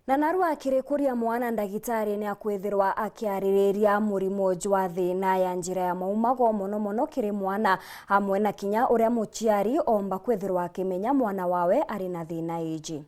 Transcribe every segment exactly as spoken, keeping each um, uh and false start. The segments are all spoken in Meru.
Na narua akirikuria mwana, ndagitari ni akwithirwa akiaririria murimo jwa thina ya njira ya maumago, mono mono kiri mwana, amwe na kinya uria muciari omba kwithirwa akimenya mwana wawe ari na thina iji.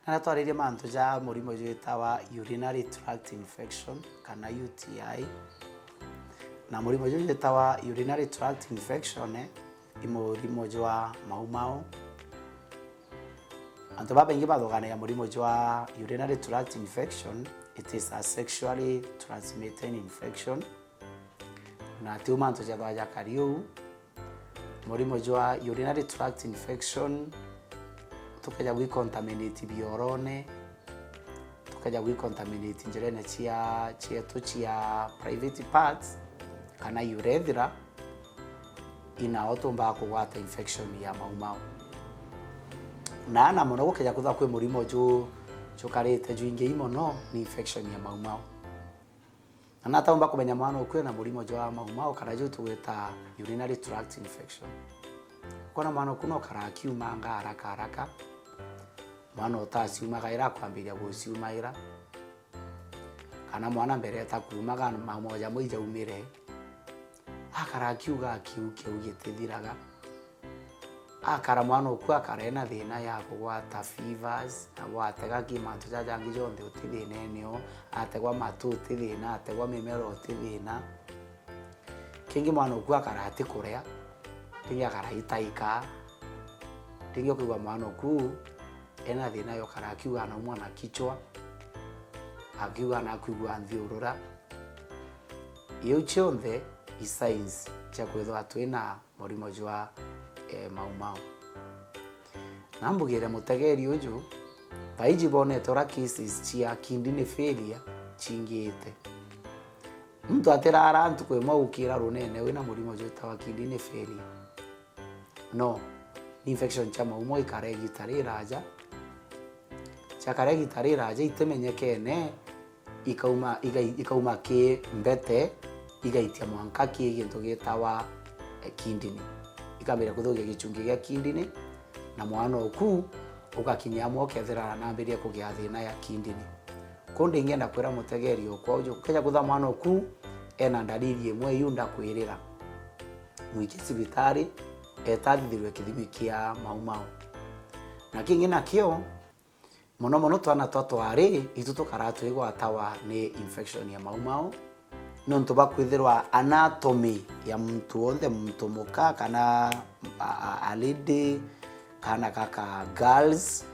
Na twaririe mantu ja murimo jwitawa urinary tract infection kana U T I. Na murimo juu jwitawa urinary tract infection, eh, i murimo jwa maumau. Antu babaingi bathuganagia murimo jwa urinary tract infection, it is a sexually transmitted infection. Na tiu mantu jathwa jakari uu. Murimo jwa urinary tract infection, tukeja gwi contaminate biorone, tukeja gwi contaminate njirene cia, cietu cia private parts, kana urethra, inao tumbaga kugwata infection ya maumau. Na ana mono gukeja kwithwa kwi murimo ju, jukarite jwingi mono ni infection ya maumau. Na nataumba kumenya mwana uku ena murimo jwa maumau kana juu tugwita urinary tract infection. Ukona mwana uku no kara akiumanga haraka haraka. Mwana utaciumaga ira akwambiria guciumaira. Kana mwana mbere eta kuumaga mamoja mwijaumire. Akara akiuga kiu kiu gitithiraga. Akara mwana uku akara ena thina ya kugwata fevers, na gwatega ki mantu jajangi jonthe uti thinene o, ategwa matu uti thina, ategwa mimera uti thina. Kingi mwana uku akara ati kuria, kingi akara itaika, kingi ukaigua mwana uku ena thina yo kara akiuga anaumwa na kichwa, akiuga na kwigua nthiurura. Iu cionthe i signs cia kwithwa twina murimo jwa, eh, maumau. Na mbugire mutegeri uju, thaiji bonete ura cases cia kidney failure cingite. Muntu atirara ntuku imwe ukira runene wina murimo jwitawa kidney failure. No, ni infection cia maumau ikara igita riraja. Ciakara igita riraja itimenyekene, ikauma, igai-, ikauma ki mbete, igaitia mwanka ki gintu gitawa, eh, kidney. Ikambiria kuthukia gichungi gia kidney, na mwana uku ugakinya amwe ukethira arambiria kugia thina ya kidney. Kundi ingenda kwira mutegeri okwa uju, ukeja kutha mwana uku ena ndariri imwe iu ndakwirira, mwikie cibitari, eta athithirwe kithimi kia maumau. Na kingi nakio, mono mono twana twa twari, itu tukara twigwatawa ni infection ya maumau, nontu bwa kwithirwa anatomy ya muntu wonthe, muntu muka kana a, a, a lady, kana kaka girls,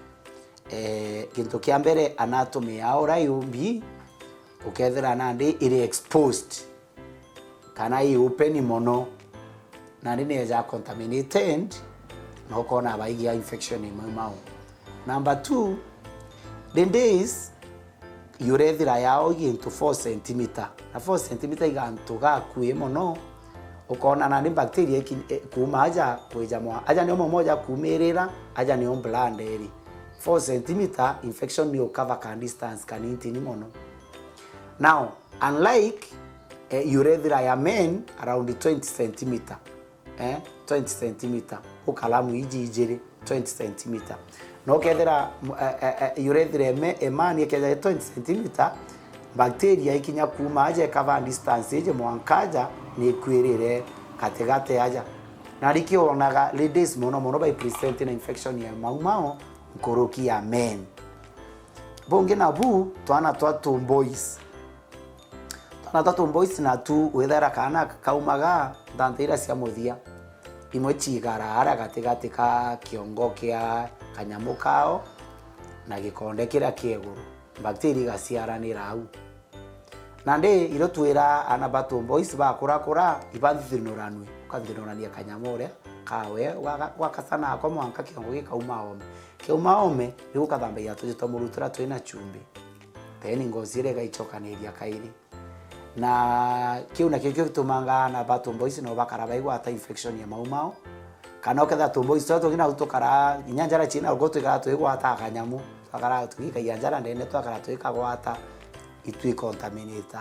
eh, gintu kia mbere, anatomy yao uria yumbi, ukethira nandi iri exposed. Kana i open mono, nandi ni eja contaminated, na ukona baigia infection imwe mau. Number two, the days urethira yao i gintu four centimeter, na four centimeter i gantu gakui mono, ukona nandi bacteria iki-, e, kuma aja kwija mwa, aja nio momoja kumirira, aja nio blood eri. Four centimeter infection ni ukava ka distance kanintini mono. Now, unlike, eh, urethira ya men around twenty centimeter, eh, twenty centimeter, ukalamu iji ijiri, twenty centimeter. No kethira, m-, eh, eh, eh, urethira eme-, emani ekeja twenty centimeter, bacteria ikinya kuma aja ikava distance iji mwanka aja ni ikwirire katigati aja. Na riki wonaga ladies mono mono bai present na infection ya maumao nkuruki ya men. Bungi nabu, twana twa tu boys. Twana twa tu boys na tu withaira kana kaumaga ntante iria cia muthia. Imwe ciigara aria gatigati ka kiongo kia kanyamu kao na gikonde kiria kia iguru. Bacteria igaciaranira au. Nandi irio twira ana ba tu boys bakurakura, ibanthithinuranue. Ukanthinurania kanyamu uria kawe, gwa-, gwakasana ako mwanka kiongo gikauma ome. Kiauma ome, riu ukathamba iratu jita muru turia twina chumbi. Then ngozi iria igaichokaniria kairi. Na kiu nakio kio gitumanga ana ba tu boys no bakara baigwata infection ya maumao. Kana ukethira tumboi twa tungi nau tukara, inya njara ciina rugo twikara twigwata kanyamu, twakara tugikagia njara ndene, twakara twikagwata, itwi contaminate.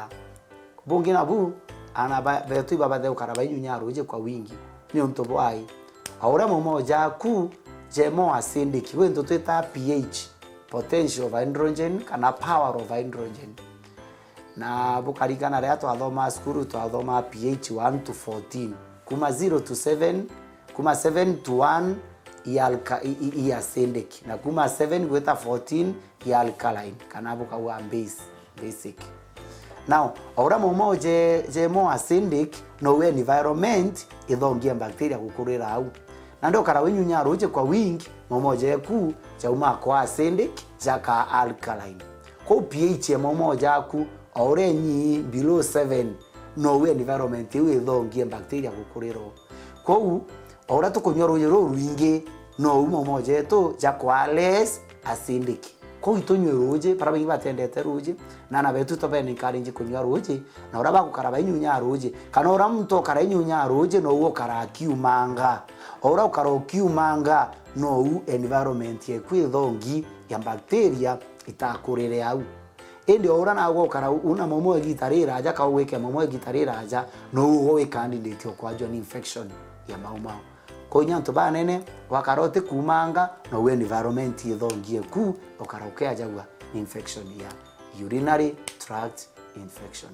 Bungi nabu, ana ba-, betu ibabathe gukara bainyunya ruuji kwa wingi. Ni untu bwai? O uria momo jaku je more acidic, gwi into twita pH, potential of hydrogen kana power of hydrogen. Na bukarikana riria twathoma cukuru, twathoma pH one to fourteen. Kuma zero to seven, kuma seven to one i alka-, i, i, i acidic. Na kuma seven gwita fourteen i alkaline, kana bukauga base, basic. Now, o uria momo je, je more acidic, nou environment ithongie bacteria gukurira au. Na ndio ukara winyunya ruuji kwa wingi, momo jeku jauma kwa acidic, jaka alkaline. Kwou pH ya momo jaku, o uria inyii below seven, nou environment iu ithongie bacteria gukurira o. Kwou, o uria tukunyua ruuji rurwingi, nou momo jetu jakwa less acidic. Kwou itunyue ruuji, baria baingi batendete ruuji, na ana betu to bene encourage kunyua ruuji, na uria bagukara bainyunya ruuji, kana uria muntu ukara inyunya ruuji, nou ukara akiumanga. O uria ukara ukiumanga, nou environment yeku ithongi ya bacteria itakurire au. Indi o uria nagwe ukara u-, una momo igita riraja, ka ugwike momo igita riraja, nou ugo wi candidate o kwajwa ni infection ya maumau. Kwou inya antu banene, wakara utikumanga, nou environment ithongie ku, ukara ukiajagua ni infection ya urinary tract infection.